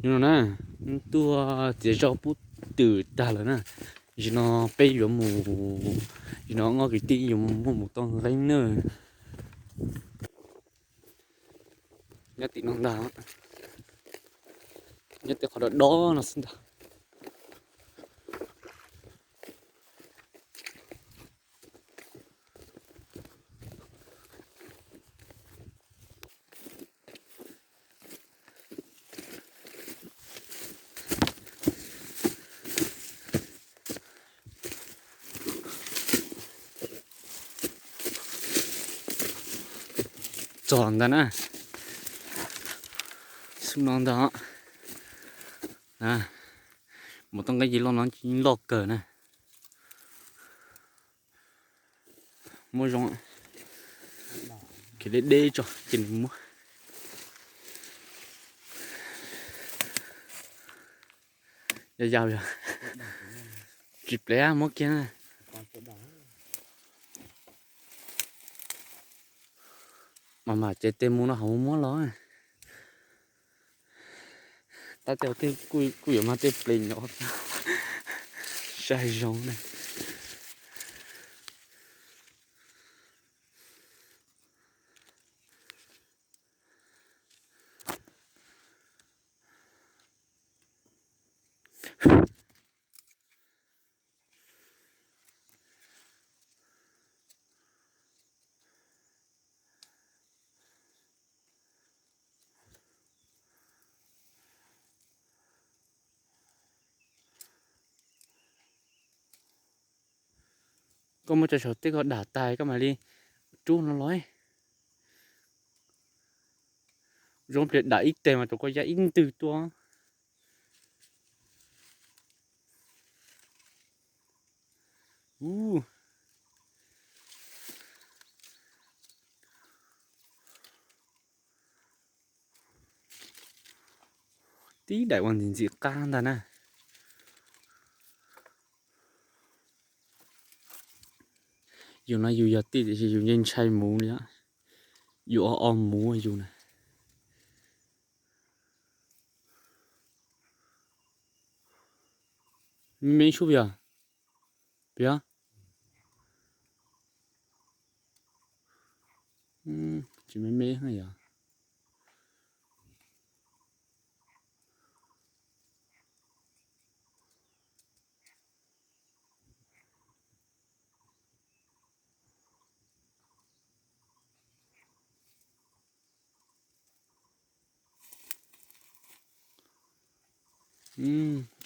No na, tuaj txiav zaub pub twm tag lawm na. Zaum no peb yuav mus, zaum no ob kwv tij yuav muaj mus tau nqeeb na. Nyob tim no ntag, nyob tim qhov dob dob no xwb ntag. Txog ntag na, xub no ntag. Mus tau nqeeb ces loj no loj kawg na. Muab zoo, khiav deb deb tso ces nws muab. Yog yau yog tsis plev muab kiag na. Mas mas ces tej mus no ho muab los. Tab tej twg kuj yuav mag tej plev nyob saib zoo na. Koj muab cov saum tej koj dam tas koj mam li rub no los. Zoo pliag dam ib teg mas rau koj ya ib ntwg tuaj. Tib daim ua ntxim ntxim qab ntag na. Yus no yus yog tij tiam sis yus yeej ntshai muv li, yus o o muv yus na. Me me sub yog, piav, tsis me me yog.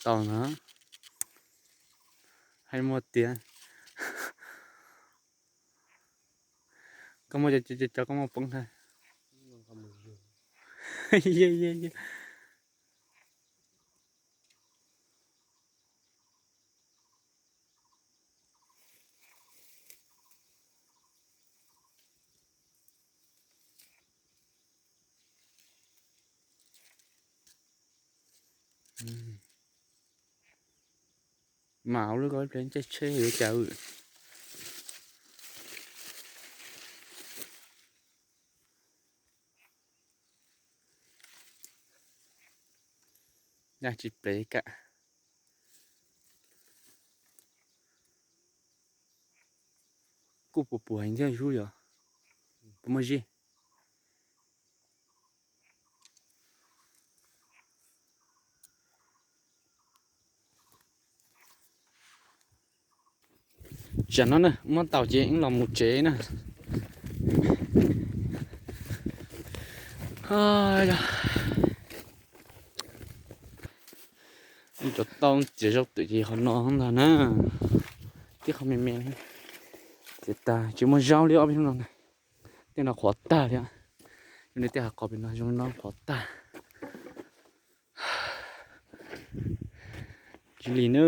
Tau na, hais muag tiag. Koj muaj cov cov cov koj muaj poob ntag. Mas ua lub ko ib pliag ntsej tsheb yuav cas. Nyaj tsis plev kam. Kuj puas puas heev thiab sub yog, puas muaj zib. Tsam no na muab tau ces wb los mus tsev na. Cov tau txiav zaub twm ces qhov no ntag na. Tib qho me me, txiav tag tsis muaj zaub li ob peb hnub no na. Tej no qhuav tag li. Zoo li tej hav qos pem no zoo li no qhuav tag. Tsis li na.